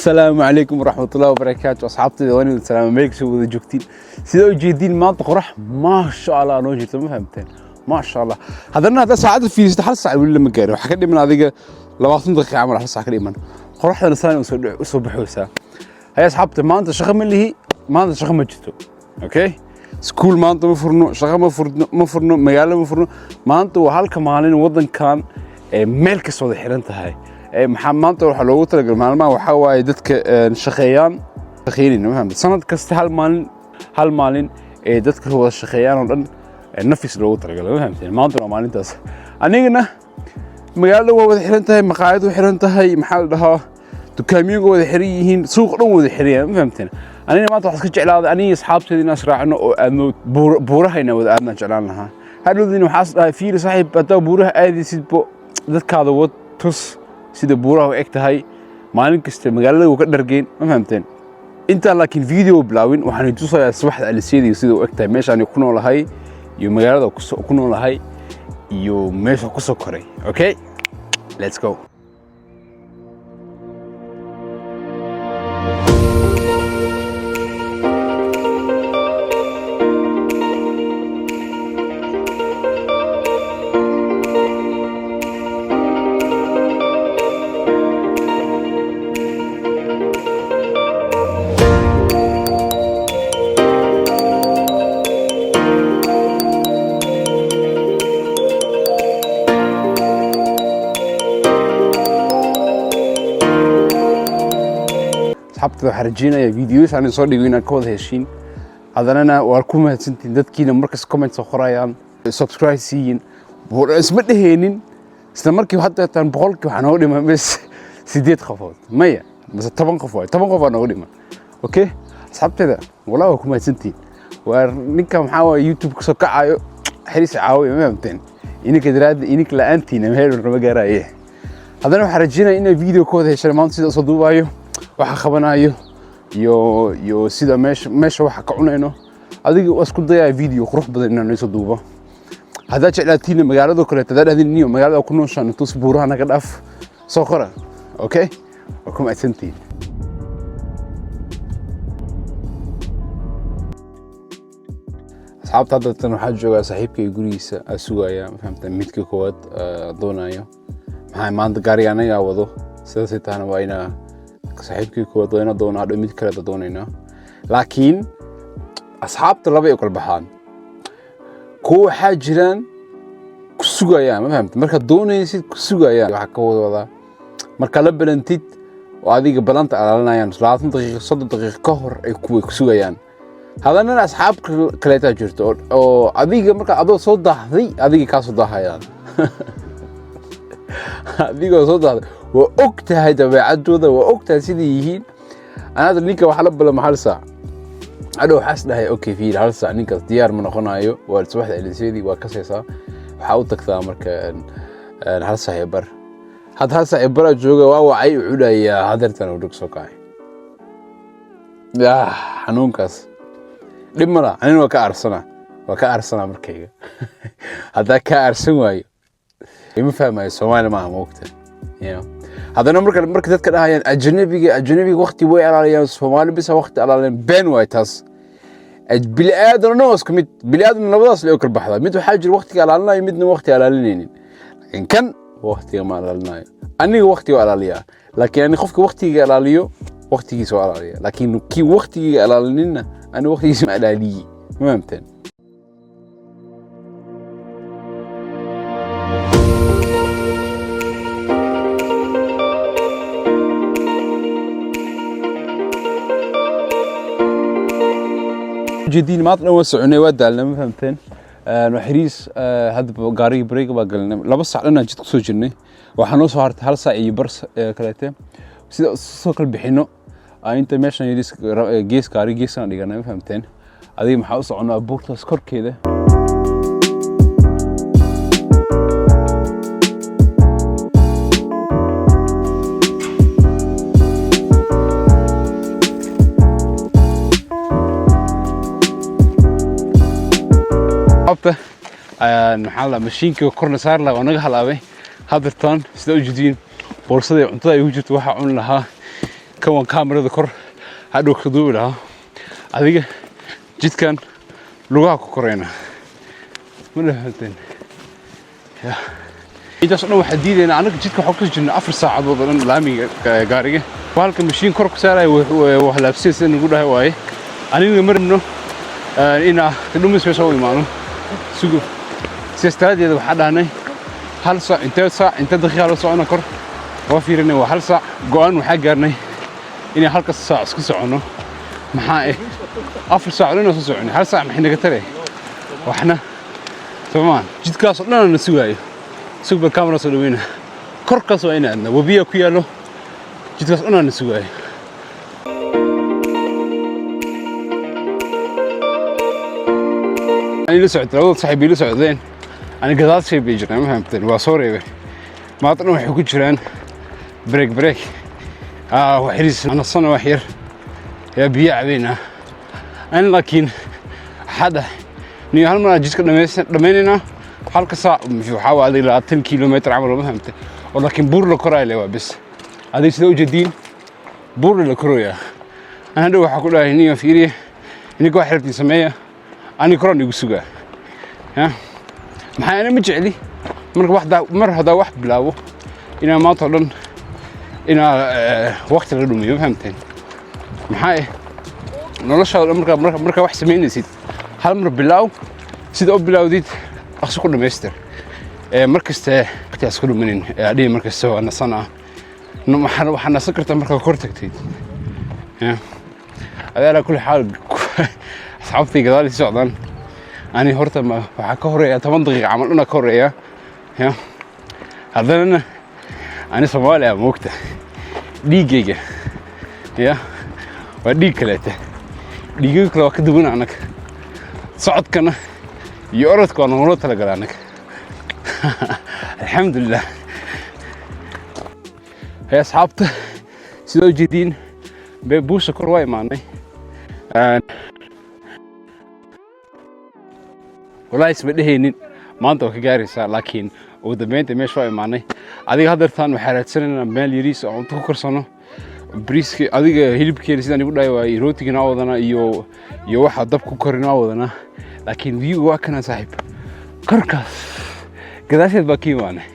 Asalaamu calaykum waraxmatullahi wabarakaatu. Asxaabtayda, waa inuu salaamo meel kasoo wada joogtiin. Sida u jeediin, maanta qorax maasha Allah noo jirto, ma fahamteen? Maasha Allah. Haddana haddaa saacadda fiiristo, hal saac weli lama gaarin. Waxaa ka dhiman adiga 20 daqiiqa camal, hal saac ka dhiman. Qoraxdana saan usoo baxaysaa. Haya asxaabta, maanta shaqo ma lihi, maanta shaqo ma jirto. Okay, iskuul maanta ma furno, shaqo ma furno, ma furno, magaalo ma furno. Maanta waa halka maalin waddankan ee meel kasta wada xiran tahay. Maxaa maanta waxaa loogu talagalay maalmaha waxaa waaye dadka shaqeeyaan shaqeynayna, ma fahamtay? Sanad kasta hal maalin, hal maalin ee dadka wada shaqeeyaan oo dhan nafis loogu talagalay, ma fahamteen? Maanta waa maalintaas. Anigana magaalada waa wada xiran tahay, maqaayad waa xiran tahay, maxaa la dhahaa, dukaamiyinka wada xiran yihiin, suuq dhan wada xiran yahay, ma fahamteen? Anigana maanta waxaan iska jeclaaday aniga asxaabteeda inaan israacno oo aadno buuraha, inaan wada aadnaan jeclaan lahaa. Hadhowdiina waxaas dhahay, fiiri saaxiib, haddaa buuraha aadaysidbo dadkaada wad, tus sida buuraha u eg tahay. Maalin kasta magaalada wuu ka dhargeen, ma fahamteen? Intaan laakiin video bilaawin, waxaan tusayaa subaxda Aliseyda iyo sida u eg tahay meeshaan ku noolahay iyo magaalada ku noolahay iyo meesha ku soo koray. Okay, let's go. Asxaabta, waxaan rajeynayaa videos aan soo dhigo inaad ka wada heshiin. Hadanana waa ku mahadsantihiin dadkiina markas comment soo qorayaan, subscribe siiyin. Isma dheheenin isla markii hadda taan 100kii waxaa nooga dhiman bes sideed qofood, maya, mase 10 qof waay, 10 qof aa nooga dhiman. Okay asxaabteeda, walaa waa ku mahadsantihiin. Waa ninka maxaa waaye YouTube kasoo kacayo, xiriis caawiya, ma fahamteen? Ininka daraadda, ininka la-aantiina meel lama gaaraye. Haddana waxaan rajeynaya inay video ka wada heshaan maanta, sida usoo duubayo, waxa qabanayo iyo sida meesha waxa ka cunayno. Adiga waa isku dayaya video qurux badan inaan soo duubo. Haddaad jeclaatiinna magaalado kaleeto, haddaad dhahdin niyo magaalada ku nooshaan intuus buuraha naga dhaaf, soo qora. Okay, waa ku mahadsantihiin. Asxaabta, hadda tan waxaa joogaa saaxiibkay gurigiisa aa sugaya, ma fahamta? Midka koowaad doonayo maxaa maanta gaariga anagaa wado. Sidaasay tahana waa inaa saaxiibkii koowaad waa ina doonaa, hadhow mid kaleeta doonaynaa. Laakiin asxaabta laba ay kala baxaan. Kuwa waxaa jiraan ku sugayaan, ma fahamta? Markaad doonaysid ku sugayaan, waxaa ka wada wadaa markaa la balantid oo adiga balanta alaalinayaan 20 daqiiqo, 30 daqiiqo ka hor ay kuwa ku sugayaan. Hadanana asxaab kaleetaa jirto oo adiga marka adoo soo daahday, adiga kaa soo daahayaan adigoo soo daahday. Waa og tahay dabeecadooda, waa og tahay siday yihiin. Anaada ninka waxaa la balama hal saac. Hadhow waxaas dhahay, okay fiir, hal saac ninkaas diyaar ma noqonayo. Waa subaxda Eliseedii waa kasaysaa. Waxaa u tagtaa marka hal saac iyo bar. Hadda hal saac iyo baraa jooga, waa wacay, wuxuu dhahayaa hadeertan uu dhig soo kacay. Ah, xanuunkaas dhib ma laha. Anina waa ka aarsanaa, waa ka aarsanaa markayga. Haddaa kaa aarsan waayo, ima fahmayo. Soomaali maaha, moogta? Haddana marka dadka dhahayaan ajanabiga waqti way alaaliyaan, Soomaali bisa waqti alaaliyaan, been waay taas. Bini aadan oo dhan waa isku mid. Bini aadan labadaas lee u kala baxdaa. Mid waxaa jira waqtiga alaalinayo, midna waqti alaalinaynin. Laakiin kan waqtiga ma alaalinayo. Aniga waqtiga waa alaaliyaa, laakiin ani qofka waqtiga alaaliyo waqtigiisa waa alaaliya, laakiin kii waqtigiga alaalinina ani waqtigiisa ma alaaliyi, ma fahamteen? Jeediin, maanta dhan waa soconay, waa daalnay, ma fahamteen? Waa xiriis. Hadda gaarigii break baa galnay. 2 saac dhan aan jid kusoo jirnay. Waxaa noo soo hartay hal saac iyo bar kaleete. Sida soo kala bixino aan inta meeshan yariis gees gaari geesaan dhiganay, ma fahamteen? Adiga maxaa u soconaa buurtaas korkeeda. Abta maxaa la mashiinkii korna saar lahaa waa naga halaabay. Haddeertaan sida u jeediin, boorsadii cuntada ay ugu jirto waxaa cuni lahaa. Kan waan kaamirada kor hadhow ka duubi lahaa. Adiga jidkan lugaha ku korayna, ma dhahanteen? Intaas oo dhan waxaa diidaynaa anaga. Jidka waxaa kusoo jirnay 4 saacadood oo dhan laamiga. Gaariga halka mashiin kor ku saaraya waa halaabsiya, sida nagu dhahay waaye. Aniga ma rabno inaa dhumis meesha u imaano sugo. Sidaas daraaddeed waxaa dhahnay hal saac, intee saac, intee daqiiqa la socona kor waa fiirinay, waa hal saac. Go'aan waxaa gaarnay inaan halka saac isku soconno. Maxaa 4 saac oo dhan soo soconay, hal saac maxay naga taray? Waxna soomaan. Jidkaas oo dhan na sugaayo. Sugba camera soo dhaweyna. Korkaas waa in aadna, webiya ku yaallo. Jidkaas dhan na sugaayo. Ani la socotay, labada saaxiib ila socdeen, ani gadaal shay bay jiraan, ma fahamteen? Waa soo reebay. Maanta dhan waxay ku jiraan break, break, wax yariis nasana, wax yar yaa biyo cabeynaa. Ani laakiin waxaa dhahay, niyo, hal mar aan jidka dhammaynaynaa. Halka saac waxaa waa adiga 20 kilometer camal, ma fahamtay? Oo laakiin buur la koraayo le waa bis. Adiga sida ujeediin buur la koroyaa. Ana hadhow waxaa ku dhahay, niyo, fiiriya, idinka wax rabtiin sameeya, ani koraan igu sugaa. Ya maxaa, ana ma jecli marka wax mar haddaa wax bilaabo inaa maanta oo dhan inaa waqti la dhumiyo, ma fahamteen? Maxaa noloshaada dhan markaa wax samaynaysid, hal mar bilaaw, sida u bilaawdid dhaqso ku dhamaystir. Mar kaste waqti has ku dhuminin. Adhihi mar kasta waa nasanaa. Waxaa nasan kartaa markaa kor tagtid. Ya adaa alaa kulli xaal, asxaabtay gadaal ii socdaan. Ani horta ma waxaa ka horeeya 10 daqiiqa camal dhana ka horeeya. Ya haddanana ani Soomaaliya moogta, dhiiggayga ya waa dhiig kaleete. Dhiigaga kale waa ka duwan annaga. Socodkana iyo orodka waa nogula talagalay annaga, alxamdulilah. Hey asxaabta, sida u jeediin be buusha kor waa imaanay. Wallaahi isma dhehaynin maanta waa ka gaaraysaa, laakiin ugu dambeynta meesha waa imaanay. Adiga haddeertaan waxaa raadsanaynaa meel yariis oo cunto ku karsano. Bariiska, adiga hilibkeena sidaan igu dhahay waay, rootigana waa wadanaa iyo waxa dab ku karin waa wadanaa. Laakiin view waa kana, saaxiib. Korkaas gadaasheed baa ka imaanay.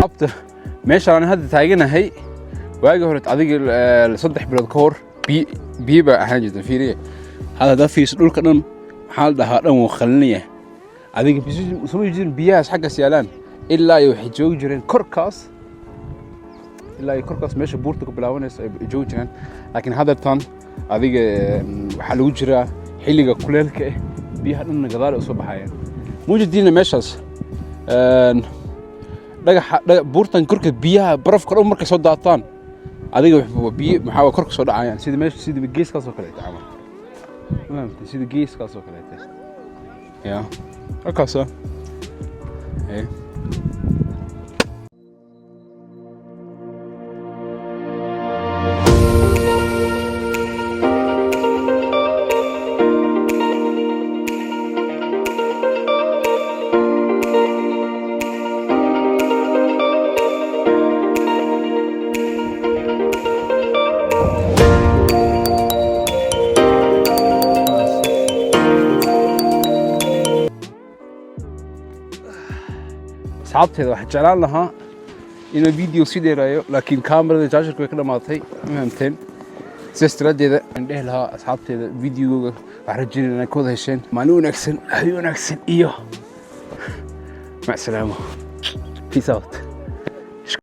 Abta meeshaan aan hadda taaganahay, waagii hore adiga 3 bilood ka hor biyo biyo baa ahaan jirta. Fiiriye hadda, haddaa fiiriso dhulka dhan, maxaa la dhahaa, dhan wuu qalinaya. Adiga suma jirin biyahaas xaggaas yaalaan, ilaa iyo waxay joogi jireen korkaas, ilaa iyo korkaas meesha buurta ku bilaabanaysa ay joogi jireen. Laakiin haddeertan adiga waxaa lagu jiraa xilliga kuleelka ah, biyaha dhanna gadaal ay usoo baxayaan. Muujadiina meeshaas dhagaxa buurtan korka biyaha barafka dhan markay soo daataan, adiga biyo maxaa waa korka soo dhacayaan, sida meesha, sida geeskaas oo kaleete camal, ma fahamtay? Sida geeskaas oo kaleete ya halkaasa. Hey. Asxaabteeda, waxaan jeclaan lahaa inuu video sii dheeraayo, laakiin kamerada chargerka way ka dhamaatay, ma fahamteen? Sidaas daraaddeeda aan dhehi lahaa asxaabteeda, videoga waxaan rajeynaya inay ka wada hesheen. Maalin wanaagsan, habeen wanaagsan iyo mac salaamo. Peace out.